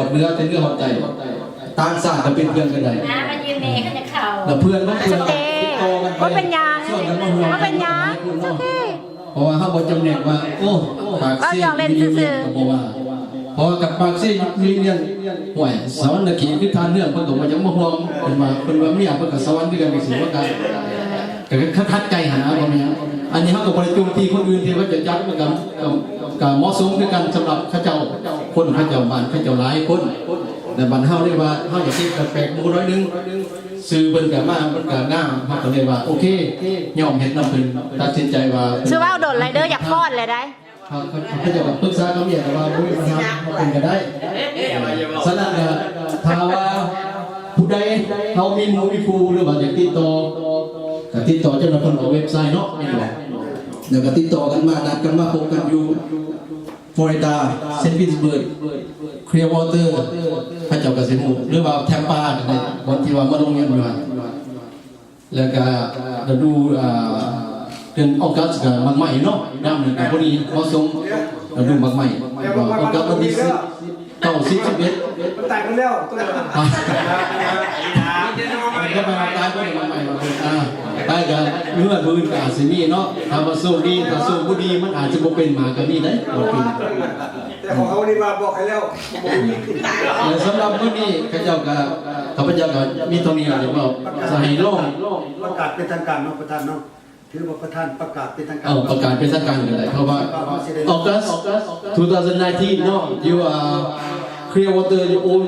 ເໜືອແຕ່ເໜືອຮອດໃຕ້ ຕ່າງຊາດກໍເປັນເພື່ອນກັນໄດ້ ນ້າມາຢືມແມ່ ເຂົາຈະເຂົ້າ ແລ້ວເພື່ອນຂອງເພື່ອນ ໂອເຄ ກໍຕິດຕໍ່ກັນໄປ ບໍ່ເປັນຫຍັງ ຊວນກັນມາຮ່ວມ ບໍ່ເປັນຫຍັງ ໂອເຄ ເພາະວ່າເຮົາບໍ່ຈຳແນກວ່າ ໂອ້ ປາກເຊ ເວົ້າຫຍອກເລ່ນຊື່ໆ ຢູ່ເມືອງກໍບໍ່ວ່າ ເພາະວ່າກັບປາກເຊຢູ່ເມືອງ ຫ້ວຍ ສະຫວັນນະເຂດ ຄືທ່ານເຮືອງ ເພິ່ນກໍບໍ່ຢາກມາຮ່ວມ ເພິ່ນວ່າ ເພິ່ນວ່າເມຍເພິ່ນກໍສະຫວັນຄືກັນ ຈັ່ງຊີ້ ມັນກໍ ກໍຂັດໃຈຫັ້ນນະ ບໍ່ແມ່ນຫຍັງ ອັນນີ້ເຮົາກໍບໍ່ໄດ້ໂຈມຕີຄົນອື່ນ ທີ່ວ່າຈະຈັດ ມັນກໍ ກໍ ກໍເໝາະສົມຄືກັນ ສຳລັບເຂົາເຈົ້າ ຄົນເຂົາເຈົ້າ ບ້ານເຂົາເຈົ້າຫຼາຍຄົນ ແຕ່ບ້ານເຮົາເລີຍວ່າ ເຮົາຢາກເຮັດແປກໆໝູ່ໜ້ອຍໜຶ່ງ ຊື່ເພິ່ນກໍມາ ມັນກໍງາມ ເຮົາກໍເລີຍວ່າ ໂອເຄ ຍອມເຮັດນຳເພິ່ນ ຕັດສິນໃຈວ່າ ຊື່ເວົ້າດົນຫຼາຍເດີ ຢາກຟ້ອນແຫຼະໄດ໋. ເຂົາ ເຂົາ ເຂົາເຈົ້າກໍປຶກສາກັບເມຍ ແຕ່ວ່າບໍ່ມີບັນຫາ ເຮົາເປັນກໍໄດ້. ສະນັ້ນກໍ ຖ້າວ່າຜູ້ໃດ ເຮົາມີໝູ່ມີຄູ່ ຫຼືວ່າຢາກຕິດຕໍ່ ກໍຕິດຕໍ່ເຈົ້າໜ້າທີ່ເພິ່ນອອກເວັບໄຊເນາະ ແມ່ນບໍ່? ແລ້ວກໍຕິດຕໍ່ກັນມາ ນັດກັນມາພົບກັນຢູ່ຟລໍຣິດາ ເຊນ ປີເຕີສເບີກ ເຄລຍວໍເຕີ ເຂົາເຈົ້າກໍຊິຮູ້ ຫຼືວ່າແທມປາກໍໄດ້ ບ່ອນທີ່ວ່າມາລົງຮຽນຢູ່ຫັ້ນ. ແລ້ວກະລະດູ ອ່າ ເດືອນອອກກັສກະໝາກໄມ້ເນາະ ຍາມນັ້ນກະພໍດີເໝາະສົມ ລະດູໝາກໄມ້ ອອກກັສວັນທີສິບ ເກົ້າ ສິບ ສິບເອັດ ມັນຕາຍໝົດແລ້ວ ມັນກໍມາຕາຍບໍ່ໄດ້ໝາກໄມ້ ອ່າ ຕາຍກະເຮືອນຜູ້ອື່ນກະອາດຊິມີເນາະ ຖ້າວ່າໂຊກດີ ຖ້າໂຊກບໍ່ດີ ມັນອາດຈະບໍ່ເປັນໝາກກະມີໄດ໋ ບໍ່ເປັນ. ແຕ່ຂອງເຮົານີ້ວ່າບອກໃຫ້ແລ້ວ ບໍ່ມີ. ແລະ ສຳລັບມື້ນີ້ ເຂົາເຈົ້າກະ ຂ້າພະເຈົ້າກະມີເທົ່ານີ້ລະ ຢາກເວົ້າ ຈະໃຫ້ລອງ ປະກາດເປັນທາງການເນາະ ປະທານເນາະ ຖືວ່າປະທານປະກາດເປັນທາງການ ເອີ ປະກາດເປັນທາງການກໍໄດ້ ເພາະວ່າ August two thousand nineteen ເນາະ you are Clearwater you own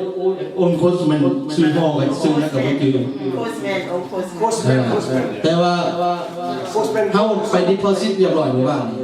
own Coastman ຊື່ຫໍກັນຊື່ຫຍັງກໍບໍ່ຈື່ Coastman own Coastman ເອີ Coastman ແຕ່ວ່າ Coastman ເຮົາໄປ deposit ຮຽບຮ້ອຍມື້ວານນີ້.